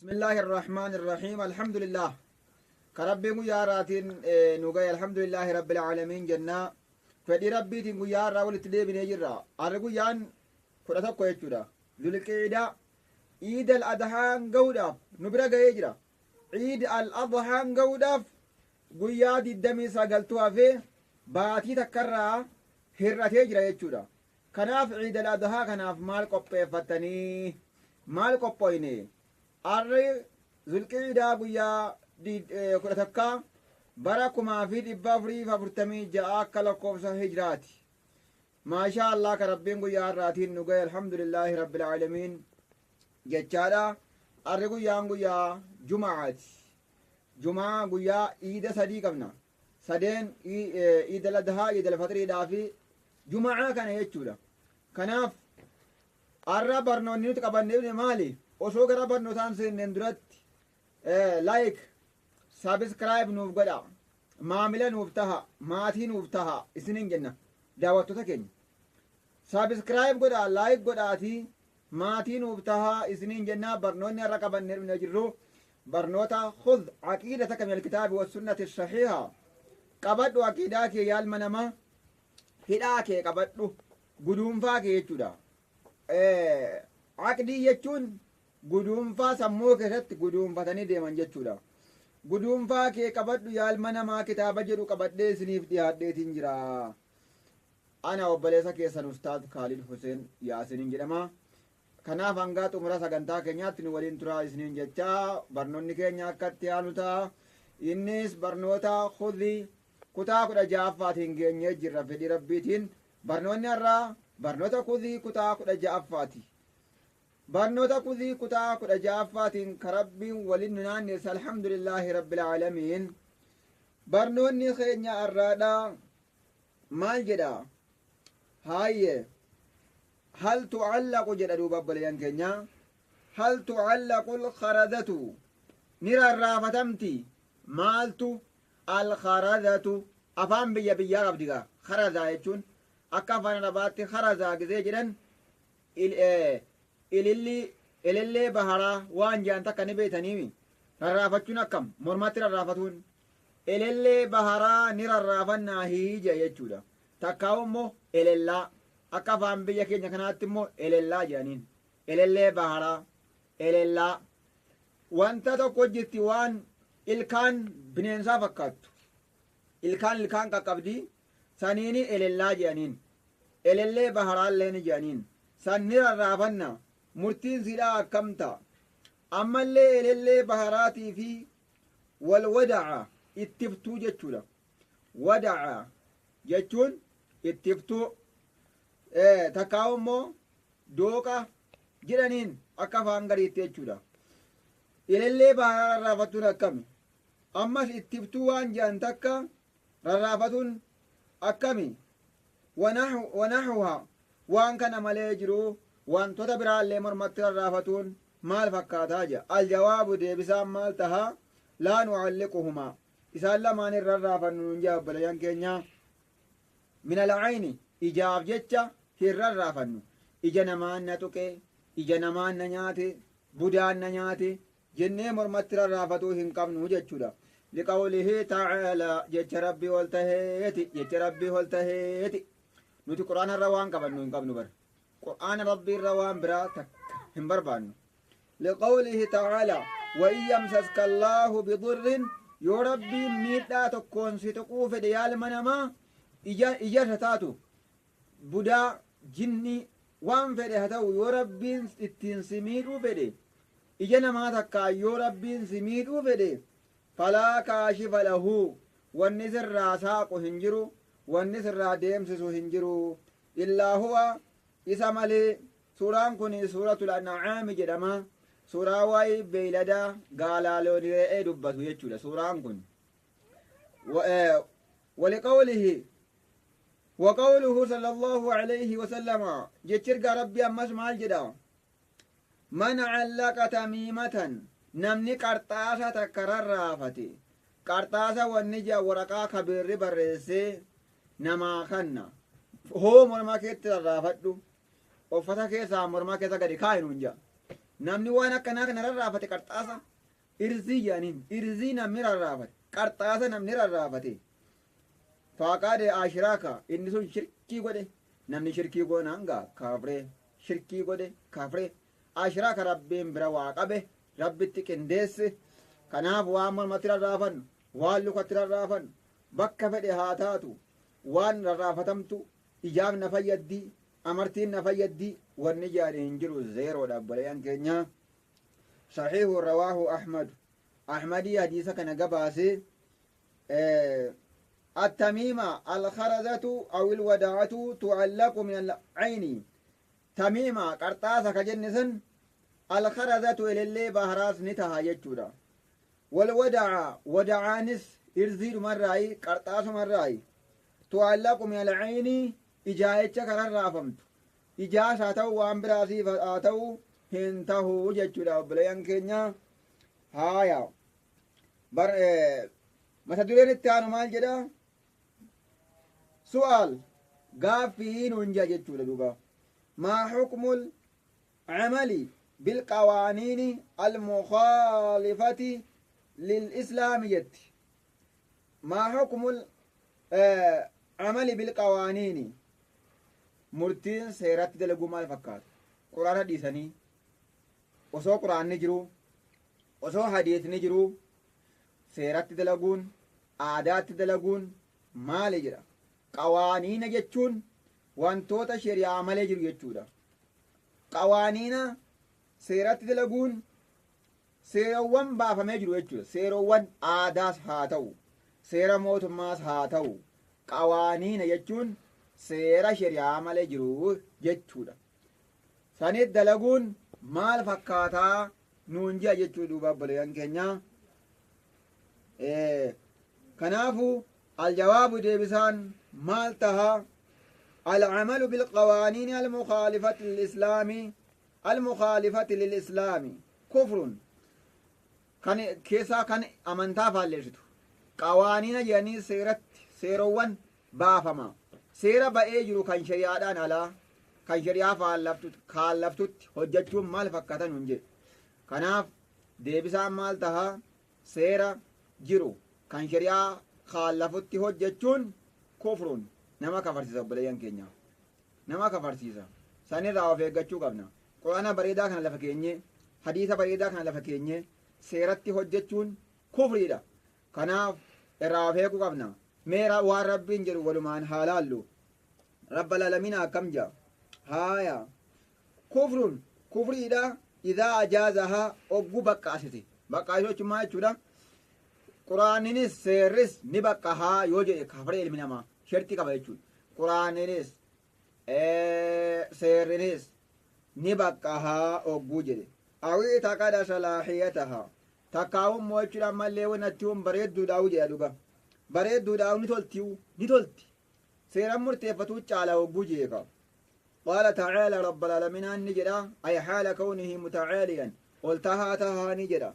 بسم الله الرحمن الرحيم الحمد لله كربي guyyaa nu gahe الحمد لله رب العالمين jenna. Fedhii Rabbiitiin guyyaa har'aa walitti deebinee jirra. Har'i guyyaan 11 jechuudha. Zulqiidaa Iid al Adhaan gahuudhaaf nu bira gahee jira. Iid al Adhaan gahuudhaaf guyyaa 29tu hafee, baatii takkarraa hir'atee jira jechuudha. Kanaaf Iid al Adhaa kanaaf maal qopheeffattanii? Maal qophooyne? Har'i Zulqiidaa guyyaa 11 bara 1446 akka lakkoofsa hijraati. Maashaa Allah, ka Rabbiin guyyaa har'aatiin nu gahe, الحمد لله رب العالمين jechaadha. Har'i guyyaan guyyaa Jumacaati. Jumaa guyyaa iida sadii qabna. Sadeen, Iid al Adhaa, Iid al Faxriidhaa fi Jumacaa kana jechuudha. Kanaaf har'a barnoonni nuti qabannee maali? Osoo gara barnootaan seenneen duratti like, subscribe nuuf godha. Maamila nuuf taha, maatii nuuf taha isiniin jenna daawwattoota keenya. Subscribe godha, like godhaatii maatii nuuf taha isiniin jenna. Barnoonni har'a qabannee dhufnee jirru barnoota خذ عقيدتك من الكتاب والسنة الصحيحة. Qabadhu aqiidaa kee, yaalma namaa, hidhaa kee qabadhu, guduunfaa kee jechuudha. Aqdii jechuun guduunfaa sammuu keessatti guduunfatanii deeman jechuudha. Guduunfaa kee qabadhu, yaalma namaa, kitaaba jedhu qabadhee isiniif dhiyaadheetiin jira. Ana obboleessa keessan Ustaaz Kaalid Hussein Yaasiniin jedhama. Kanaaf hangaa xumura sagantaa keenyaatti nu waliin turaa isiniin jechaa, barnoonni keenya akka itti aanu ta'a. Innis barnoota khudii kutaa 16ffaatiin geenyee jirra fedhii Rabbiitiin. Barnoonni har'aa barnoota khudii kutaa 16ffaati. Barnoota khudii kutaa 16ffaatiin ka Rabbiin waliin nu naanneessa, الحمد لله رب العالمين. Barnoonni keenya har'aadha maal jedha? Haayye, هل تعلق jedha duuba obboleeyyan keenya. هل تعلق الخرزة, ni rarraafatamti maaltu? الخرزة afaan biyya biyyaa qabdi gaa. خرزة jechuun akka afaan Arabaatti خرزة gizee jedhan ililli, elellee baharaa waan jedhan takka ni beeytaniimi. Rarraafachuun akkam? Mormatti rarraafatuun elellee baharaa ni rarraafannaa hiija jechuudha. Takkaa'u immoo elellaa, akka afaan biyya keenya kanaatti immoo elellaa jedhaniin. Elellee baharaa, elellaa wanta tokko jirti, waan ilkaan bineensaa fakkaattu, ilkaan ilkaan qaqqabdi, saniini elellaa jedhaniin. Elellee baharaallee ni jedhaniin. San ni rarraafanna, murtiin sidhaa akkam ta'a? Ammallee elellee baharaatii fi والودعة, ittiftuu jechuudha. ودعة jechuun ittiftuu, takkaa'u immoo dooqa jedhaniin akka afaan gariitti jechuudha. Elellee baharaa rarraafattuun akkami? Ammas ittiftuu waan jedhan takka rarraafatuun akkami? ونحوها, waan kana malee jiru, wantoota biraallee mormatti rarraafatuun maal fakkaataa jira? الجواب, deebisaan maal taha? لا نعلقهما, isaan lamaan hin rarraafannu nun jaa obboleeyyan keenya. من العين, ijaaf jecha hin rarraafannu. Ija namaan na tuqe, ija namaan na nyaate, budaan na nyaate jennee mormatti rarraafatuu hin qabnu jechuudha. لقوله تعالى, jecha Rabbii ol taheeti, jecha Rabbii ol taheeti. Nuti Qur'aana irra waan qabannu hin qabnu bar. Qur'aana Rabbii irra waan biraa takka hin barbaannu. لقوله تعالى وإن يمسسك الله بضر, yoo Rabbiin miidhaa tokkoon si tuquu fedhe, yaalma namaa, ija ija taatu, budaa, jinni, waan fedhe haa ta'u, yoo Rabbiin ittiin si miidhuu fedhe, ija namaa takkaan yoo Rabbiin si miidhuu fedhe, فلا كاشف له, wanni sirraa saaqu hin jiru, wanni sirraa deemsisu hin jiru, إلا هو, isa malee. Suuraan kun Suuratul An'aami jedhama. Suuraa waa'ee beeyladaa, gaalaa, loonii, re'ee dubbatu jechuudha suuraan kun. ولقوله وقوله صلى الله عليه وسلم, jechi ergaa Rabbi ammas maal jedha? من علق تميمة, namni qarxaasa takka rarraafate. Qarxaasa wanni jea waraqaa kabeerri barreessee namaa kanna hoo, morma keetti rarraafadhu, uffata keessaa morma keessa gadi kaa'i nuun jea. Namni waan akkanaa kana rarraafate qarxaasa irzii jedhaniin, irzii namni rarraafate, qarxaasa namni rarraafate, faaqaade ashiraaka, inni sun shirkii godhe. Namni shirkii goonaan gaa kaafree, shirkii godhe, kaafree. Ashiraaka, Rabbiin bira waa qabe, Rabbitti qindeesse. Kanaaf waan mormatti rarraafannu, waan lukatti rarraafannu, bakka fedhe haa taatu, waan rarraafatamtu ijaaf na fayyaddii, amartiin na fayyaddii wanni jedhan hin jiru, zeeroodha, obboleeyyan keenya. Sahiihu, rawaahu Ahmad, Ahmadii hadiisa kana gabaase. التميمة الخرزة أو الودعة تعلق من العين. تميمة قرطاسة كجنسن، الخرزة إلى بهراس نتها يجودا، والودعة ودعانس إرزيد مراي، قرطاس مراي، تعلق من العين، إجايتش كرر رافمت، إجاس هاتو وان براسي هاتو هنتهو جچودا، obboleeyyan keenya. Haaya, bar mata dureen itti aanu maal jedha? Su'aal, gaaffii nuun jedha jechuudha duuba. ما حكم العمل بالقوانين المخالفة للإسلام جت. ما حكم العمل بالقوانين، murtiin seeratti dalaguu maal fakkaata? Quraana dhiisanii, osoo Quraanni jiru, osoo hadiisni jiru, seeratti dalaguun, aadaatti dalaguun maali jedha. Qawaaniina jechuun wantoota shari'aa malee jiru jechuudha. Qawaaniina seeratti dalaguun seerawwan baafamee jiru jechuudha. Seerawwan aadaas haa ta'u, seera mootummaas haa ta'u, qawaaniina jechuun seera shari'aa malee jiru jechuudha. Sanit dalaguun maal fakkaataa nuun ji'a jechuu duuba, obboleeyyan keenya. Kanaafu aljawaabu, deebisaan maal taha? العمل بالقوانين المخالفة للإسلام كفر. Kan keessaa kan amantaa faalleessitu qawaaniina jedhanii seeratti, seerowwan baafama, seera ba'ee jiru kan shari'aadhaan alaa, kan shari'aa kaallaftutti hojjechuun maal fakkaatan nun jedhe. Kanaaf deebisaan maal taha? Seera jiru kan shari'aa kaallafutti hojjechuun kufruun, nama kafarsiisa, obboleeyyan keenya, nama kafarsiisa. Sanirraa of eeggachuu qabna. Quraana bareedaa kana lafa keenye, hadiisa bareedaa kana lafa keenye, seeratti hojjechuun kufriidha. Kanaaf irraa of eeguu qabna. Meera waan Rabbiin jedhu walumaan haa laallu. Rabbal aalamiin akkam jedha? Haaya, kufrun, kufriidha. Idaa ajaazahaa, oggu baqqaasite. Baqqaasisuu jechuun maal jechuudha? Quraaninis seerris ni baqqahaa yoo jedhe kafare ilmi namaa, shartii qaba jechuudha. Quraaninis seerrinis ni baqqahaa ogguu jedhe, awii taqada salaaxiyatahaa, takkaawummoo jechuudha. Ammallee wanatti hun bareedduudhaawu jedha dhuga, bareedduudhaawu, ni toltiyu, ni tolti, seeran murteeffatuu caala ogguu jeeka. قال تعالى، رب العالمين نجدا، أي حال كونه متعاليا، قلتها تها نجدا: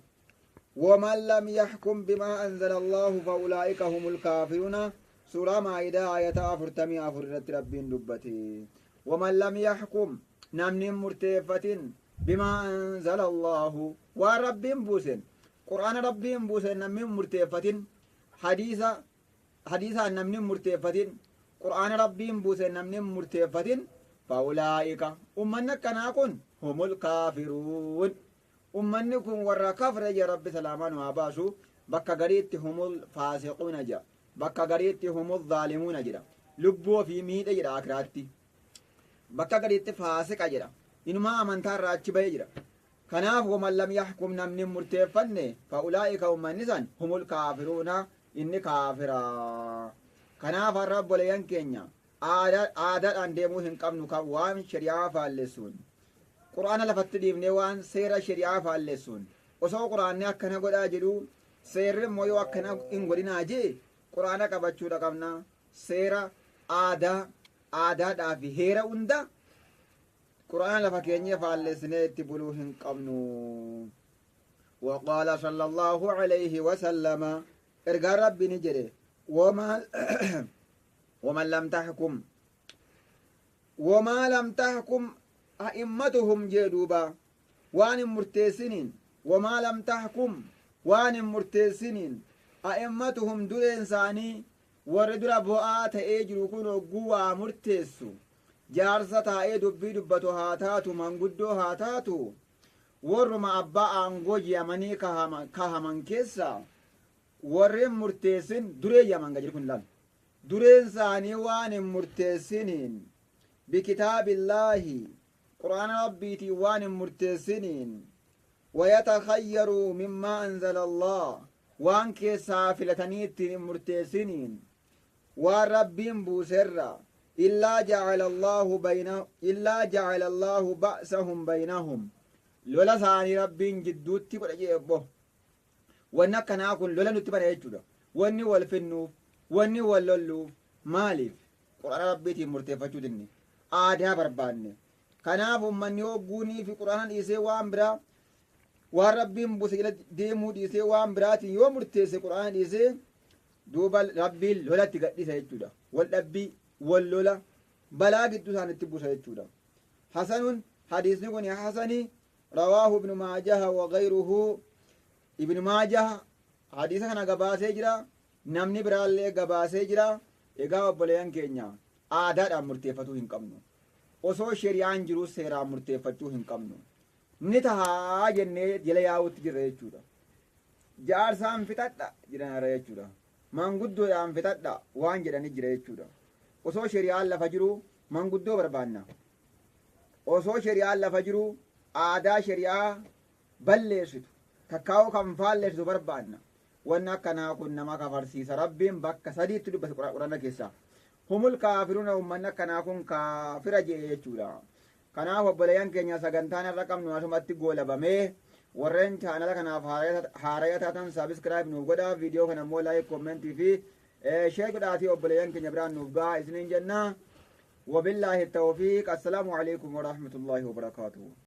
ومن لم يحكم بما أنزل الله فأولئك هم الكافرون. سورة مائدة آية 44 ربين دبتي. ومن لم يحكم، namni murteeffatin، بما أنزل الله، waan Rabbiin buusen، Qur'aana Rabbiin buusen namni murteeffatin، hadiisaan namni murteeffatin، Qur'aana Rabbiin buusen namni murteeffatin، فأولئك، ummanni akkanaa kun، هم الكافرون، ummanni kun warra kafre ja. Rabbi salaamaan haa baasu. Bakka gariitti هم الفاسقون ja, bakka gariitti هم الظالمون jedha, lubbuu ofii miidhe jedha akiraatti. Bakka gariitti faasiqa jedha, inumaa amantaa irraa achi bahee jira. Kanaaf ومن لم يحكم، namni murteeffanne، فأولئك، ummanni san، هم الكافرون، inni kaafira. Kanaaf har'a, obboleeyyan keenya, aadaadhaan deemuu hin qabnu. Kan waan shari'aa faallessuun Quraana lafatti dhiibnee, waan seera shari'aa faallessuun, osoo Quraanni akkana godhaa jedhu, seerri immoo yoo akkana hin godhinaa jee, Quraana qabachuudha qabna. Seera aadaa, aadaadhaa fi heera hunda Quraana lafa keenyee faallessinee itti buluu hin qabnu. وقال صلى الله عليه وسلم، ergaan Rabbi ni jedhe: ومن لم تحكم وما لم تحكم أئمتهم، jedhuuba. Waan hin murteessiniin, wamaa lam taxkum, waan hin murteessiniin a'immatuhum, dureen isaanii warri dura bu'aa ta'ee jiru kun hogguu waa murteessu, jaarsa taa'ee dubbii dubbatu haa taatu, manguddoo haa taatu, warruma abbaa aangoo je'amanii kahaman keessa warri hin murteessin duree je'aman ga jiru kun laal. Dureen isaanii waan hin murteessiniin, bikitaabillaahi, qur'aana rabbiitiin waan hin murteessiniin, wayatakhayyaruu mimmaa anzala Allah, waan keessaa filatanii ittiin hin murteessiniin, waan rabbiin buuserra, illaa jacala Allaahu ba'sahum baynahum, lola isaanii rabbiin jidduutti godha jeebbo. Wanni akkanaa kun lola nutti bana jechuudha. Wanni wal finnuuf, wanni wal lolluuf maaliif? Qur'aana rabbiitiin murteeffachuu dinne, aadaa barbaanne. Kanaaf ummanni hogguunii fi qur'aana dhiisee waan biraa, waan rabbiin buuse jala deemuu dhiisee waan biraatiin yoo murteesse, qur'aana dhiisee, duuba rabbiin lolatti gadhiisa jechuudha. Wal dhabbii, wal lola, balaa gidduu isaanitti buusa jechuudha. Hasanun, hadiisni kun hasanii. Rawaahu ibnu Maajaha wa gayruhu, Ibnu Maajaha hadiisa kana gabaasee jira, namni biraallee gabaasee jira. Egaa obboleeyyan keenya, aadaadhaan murteeffatuu hin qabnu. Osoo shari'aan jiruu seeraan murteeffachuu hin qabnu. Ni tahaa jennee jala yaa'utti jirra jechuudha. Jaarsaan fixadha jedhanara jechuudha. Manguddoodhaan fixadha waan jedhani jira jechuudha. Osoo shari'aan lafa jiru manguddoo barbaanna. Osoo shari'aan lafa jiru aadaa shari'aa balleessitu takkaa'uu kan faalleessitu barbaanna. Wanni akkanaa kun nama kafarsiisa. Rabbiin bakka sadiitti dubbate qur'aana keessaa. Humul kaafiruuna, ummanni akkanaa kun kaafira jedhe jechuudha. Kanaaf obboleeyyan keenya, sagantaan irra qabnu asumatti goolabamee. Warreen chaanala kanaaf haaraya taatan subscribe nuuf godhaa, viidiyoo kana immoo like, comment fi share godhaatii obboleeyyan keenya biraan nuuf gahaa isiniin jenna. Wabillaahi tawfiiq. Assalaamu alaikum warahmatullaahi wabarakaatuh.